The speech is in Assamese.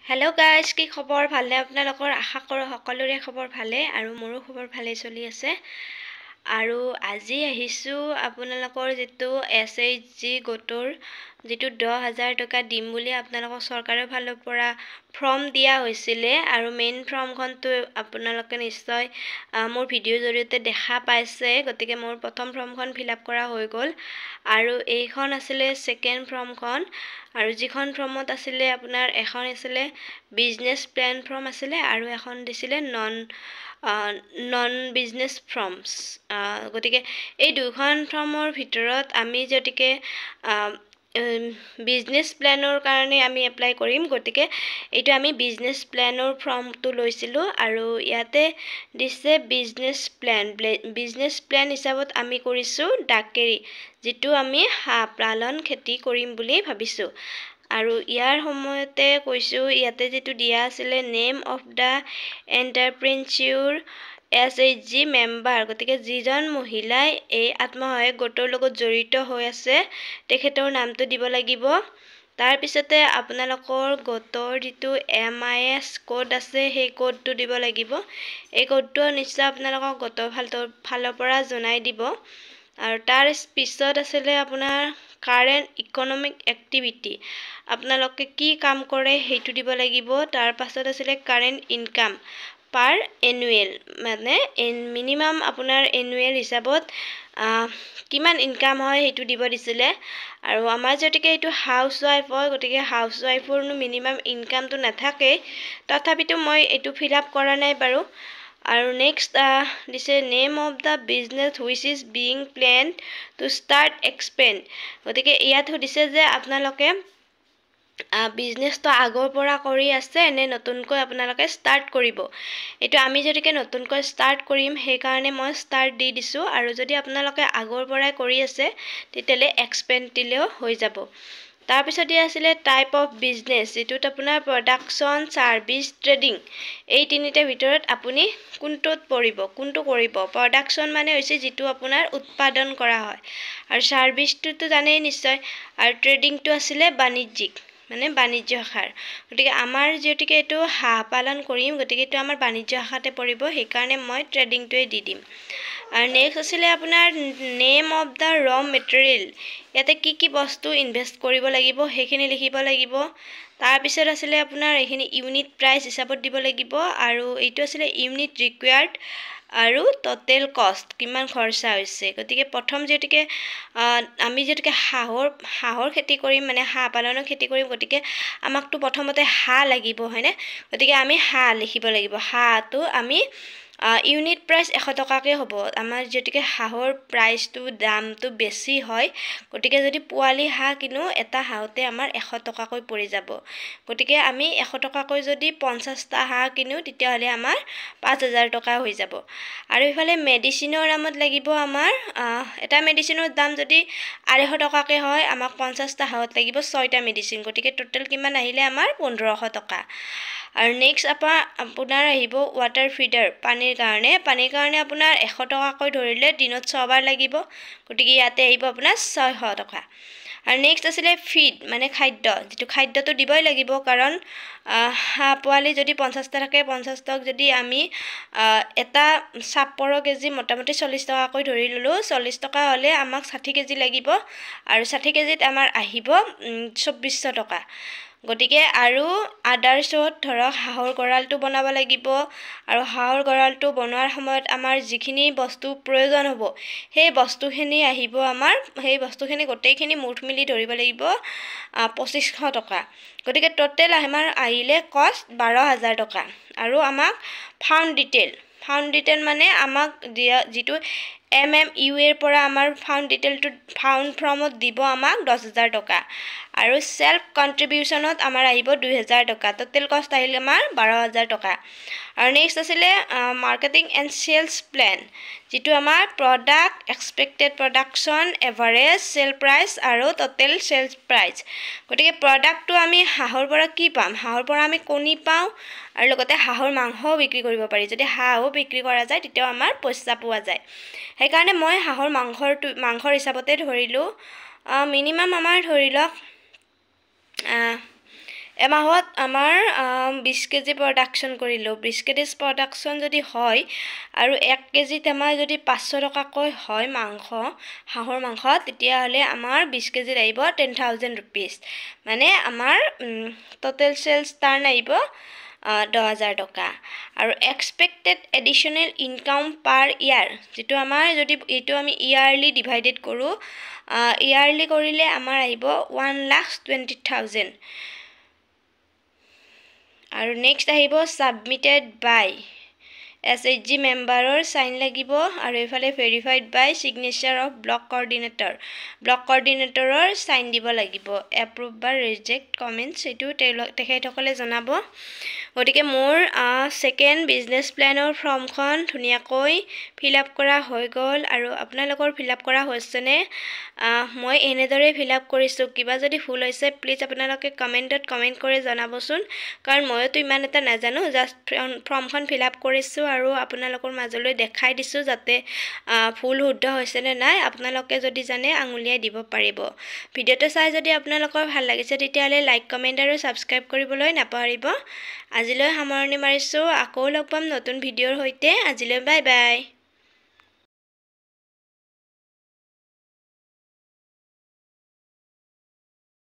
হেল্ল' গাইজ, কি খবৰ? ভালনে আপোনালোকৰ? আশা কৰোঁ সকলোৰে খবৰ ভালে আৰু মোৰো খবৰ ভালেই চলি আছে। আৰু আজি আহিছোঁ আপোনালোকৰ যিটো এছএইচজি গোটৰ যিটো 10,000 টকা দিম বুলি আপোনালোকক চৰকাৰৰ ফালৰ পৰা ফৰ্ম দিয়া হৈছিলে, আৰু মেইন ফৰ্মখনটো আপোনালোকে নিশ্চয় মোৰ ভিডিঅ'ৰ জৰিয়তে দেখা পাইছে। গতিকে মোৰ প্ৰথম ফৰ্মখন ফিল আপ কৰা হৈ গ'ল আৰু এইখন আছিলে ছেকেণ্ড ফৰ্মখন। আৰু যিখন ফৰ্মত আছিলে আপোনাৰ এখন আছিলে বিজনেছ প্লেন ফৰ্ম আছিলে আৰু এখন দিছিলে নন নন বিজনেছ ফৰ্মছ। গতিকে এই দুখন ফৰ্মৰ ভিতৰত আমি গতিকে বিজনেছ প্লেনৰ কাৰণে আমি এপ্লাই কৰিম। গতিকে এইটো আমি বিজনেছ প্লেনৰ ফৰ্মটো লৈছিলোঁ আৰু ইয়াতে দিছে বিজনেছ প্লেন। বিজনেছ প্লেন হিচাপত আমি কৰিছোঁ ডাকেৰী, যিটো আমি হাঁহ পালন খেতি কৰিম বুলি ভাবিছোঁ। আৰু ইয়াৰ সময়তে কৈছোঁ, ইয়াতে যিটো দিয়া আছিলে name of the entrepreneur SHG member, গতিকে যিজন মহিলাই এই আত্মসহায়ক গোটৰ লগত জড়িত হৈ আছে তেখেতৰ নামটো দিব লাগিব। তাৰপিছতে আপোনালোকৰ গোটৰ যিটো এমআইএছ ক'ড আছে সেই ক'ডটো দিব লাগিব। এই ক'ডটো নিশ্চয় আপোনালোকক গোটৰ ফালৰ পৰা জনাই দিব। আৰু তাৰ পিছত আছিলে আপোনাৰ কাৰেণ্ট ইকনমিক এক্টিভিটি, আপোনালোকে কি কাম কৰে সেইটো দিব লাগিব। তাৰ পাছত আছিলে কাৰেণ্ট ইনকাম পাৰ এনুৱেল, মানে মিনিমাম আপোনাৰ এনুৱেল হিচাপত কিমান ইনকাম হয় সেইটো দিব দিছিলে। আৰু আমাৰ যিহেতুকে এইটো হাউচ ৱাইফ হয়, গতিকে হাউচ ৱাইফৰনো মিনিমাম ইনকামটো নাথাকেই, তথাপিতো মই এইটো ফিল আপ কৰা নাই বাৰু। আৰু নেক্সট দিছে name of the business which is being plan to start expand. গতিকে ইয়াত সুধিছে যে আপোনালোকে বিজনেছটো আগৰ পৰা কৰি আছে নে নতুনকৈ আপোনালোকে ষ্টাৰ্ট কৰিব। এইটো আমি যদিকে নতুনকৈ ষ্টাৰ্ট কৰিম সেইকাৰণে মই ষ্টাৰ্ট দি দিছোঁ, আৰু যদি আপোনালোকে আগৰ পৰাই কৰি আছে তেতিয়াহ'লে এক্সপেণ্ড দিলেও হৈ যাব। তাৰপিছত দিয়া আছিলে টাইপ অফ বিজনেছ, যিটোত আপোনাৰ প্ৰডাকশ্যন, ছাৰ্ভিচ, ট্ৰেডিং এই তিনিটাৰ ভিতৰত আপুনি কোনটোত পৰিব, কোনটো কৰিব। প্ৰডাকশ্যন মানে হৈছে যিটো আপোনাৰ উৎপাদন কৰা হয়, আৰু ছাৰ্ভিচটোতো জানেই নিশ্চয়, আৰু ট্ৰেডিংটো আছিলে বাণিজ্যিক, মানে বাণিজ্য শাখাৰ। গতিকে আমাৰ যিহেতুকে এইটো হাঁহ পালন কৰিম, গতিকে এইটো আমাৰ বাণিজ্য শাখাতে পৰিব, সেইকাৰণে মই ট্ৰেডিংটোৱে দি দিম। আৰু নেক্সট আছিলে আপোনাৰ name of the raw material, ইয়াতে কি কি বস্তু ইনভেষ্ট কৰিব লাগিব সেইখিনি লিখিব লাগিব। তাৰপিছত আছিলে আপোনাৰ এইখিনি ইউনিট প্ৰাইচ হিচাপত দিব লাগিব, আৰু এইটো আছিলে ইউনিট ৰিকুৱাৰ্ড আৰু ট'টেল কষ্ট, কিমান খৰচা হৈছে। গতিকে প্ৰথম যিহেতুকে আমি যিহেতুকে হাঁহৰ খেতি কৰিম, মানে হাঁহ পালনৰ খেতি কৰিম, গতিকে আমাকতো প্ৰথমতে হাঁহ লাগিব হয়নে। গতিকে আমি হাঁহ লিখিব লাগিব। হাঁহটো আমি ইউনিট প্ৰাইচ 100 টকাকৈ হ'ব। আমাৰ যিহেতুকে হাঁহৰ প্ৰাইচটো দামটো বেছি হয়, গতিকে যদি পোৱালি হাঁহ কিনো এটা হাঁহতে আমাৰ 100 টকাকৈ পৰি যাব। গতিকে আমি 100 টকাকৈ যদি 50টা হাঁহ কিনো তেতিয়াহ'লে আমাৰ 5,000 টকা হৈ যাব। আৰু ইফালে মেডিচিনৰ নামত লাগিব আমাৰ এটা মেডিচিনৰ দাম যদি 250 টকাকৈ হয়, আমাক 50টা হাঁহত লাগিব 6টা মেডিচিন, গতিকে টোটেল কিমান আহিলে আমাৰ 1,500 টকা। আৰু নেক্সট আপোনাৰ আহিব ৱাটাৰ ফিডাৰ, পানীৰ কাৰণে। পানীৰ কাৰণে আপোনাৰ 100 টকাকৈ ধৰিলে দিনত 6বাৰ লাগিব, গতিকে ইয়াতে আহিব আপোনাৰ 600 টকা। আৰু নেক্সট আছিলে ফিড, মানে খাদ্য, যিটো খাদ্যটো দিবই লাগিব, কাৰণ হাঁহ পোৱালি যদি 50টা থাকে, 50টাক যদি আমি এটা চাপৰৰ কেজি মোটামুটি 40 টকাকৈ ধৰি ল'লোঁ, 40 টকা হ'লে আমাক 60 কেজি লাগিব, আৰু 60 কেজিত আমাৰ আহিব 2,400 টকা। গতিকে আৰু আদাৰ্ছত ধৰক হাঁহৰ গঁৰালটো বনাব লাগিব, আৰু হাঁহৰ গঁৰালটো বনোৱাৰ সময়ত আমাৰ যিখিনি বস্তু প্ৰয়োজন হ'ব সেই বস্তুখিনি আহিব আমাৰ, সেই বস্তুখিনি গোটেইখিনি মুঠ মিলি ধৰিব লাগিব 2,500 টকা। গতিকে ট'টেল আমাৰ আহিলে কষ্ট 12,000 টকা। আৰু আমাক ফাণ্ড ডিটেইল মানে আমাক দিয়া যিটো এমএমইউ এৰ পৰা আমাৰ ফাণ্ড ডিটেইলটো ফাণ্ড ফৰ্মত দিব আমাক 10,000 টকা, আৰু চেল্ফ কণ্ট্ৰিবিউশ্যনত আমাৰ আহিব 2,000 টকা। টোটেল কষ্ট আহিলে আমাৰ 12,000 টকা। আৰু নেক্সট আছিলে মাৰ্কেটিং এণ্ড চেলছ প্লেন, যিটো আমাৰ product, expected production, average sale price আৰু টোটেল চেলছ প্ৰাইচ। গতিকে প্ৰডাক্টটো আমি হাঁহৰ পৰা কি পাম? হাঁহৰ পৰা আমি কণী পাওঁ আৰু লগতে হাঁহৰ মাংসও বিক্ৰী কৰিব পাৰি। যদি হাঁহো বিক্ৰী কৰা যায় তেতিয়াও আমাৰ পইচা পোৱা যায়। সেইকাৰণে মই হাঁহৰ মাংসৰ হিচাপতে ধৰিলোঁ। মিনিমাম আমাৰ ধৰি লওক এমাহত আমাৰ 20 কেজি প্ৰডাকশ্যন কৰিলোঁ। 20 কেজি প্ৰডাকশ্যন যদি হয় আৰু 1 কেজিত আমাৰ যদি 500 টকাকৈ হয় মাংস, হাঁহৰ মাংস, তেতিয়াহ'লে আমাৰ 20 কেজিত আহিব 10,000 ৰুপিজ, মানে আমাৰ ট'টেল চেলছ টাৰ্ণ আহিব 10,000 টকা। আৰু expected additional income per year, যিটো আমাৰ যদি এইটো আমি ইয়াৰলি ডিভাইডেড কৰোঁ, ইয়াৰলি কৰিলে আমাৰ আহিব 1,20,000। আৰু নেক্সট আহিব ছাবমিটেড বাই SHG মেম্বাৰৰ চাইন লাগিব, আৰু এইফালে verified by signature of block coordinator, block কৰ্ডিনেটৰৰ sign দিব লাগিব। এপ্ৰুভ বা ৰিজেক্ট কমেণ্টছ এইটো তেওঁলোক তেখেতসকলে জনাব। গতিকে মোৰ ছেকেণ্ড বিজনেছ প্লেনৰ ফৰ্মখন ধুনীয়াকৈ ফিল আপ কৰা হৈ গ'ল। আৰু আপোনালোকৰ ফিল আপ কৰা হৈছেনে? মই এনেদৰেই ফিল আপ কৰিছোঁ। কিবা যদি ভুল হৈছে প্লিজ আপোনালোকে কমেণ্টত কমেণ্ট কৰি জনাবচোন, কাৰণ ময়োতো ইমান এটা নাজানো। জাষ্ট ফৰ্মখন ফিল আপ কৰিছোঁ আৰু আপোনালোকৰ মাজলৈ দেখাই দিছোঁ, যাতে ভুল শুদ্ধ হৈছেনে নাই আপোনালোকে যদি জানে আঙুলিয়াই দিব পাৰিব। ভিডিঅ'টো চাই যদি আপোনালোকৰ ভাল লাগিছে তেতিয়াহ'লে লাইক, কমেণ্ট আৰু ছাবস্ক্ৰাইব কৰিবলৈ নাপাহৰিব। আজিলৈ সামৰণি মাৰিছোঁ, আকৌ লগ পাম নতুন ভিডিঅ'ৰ সৈতে। আজিলৈ বাই বাই।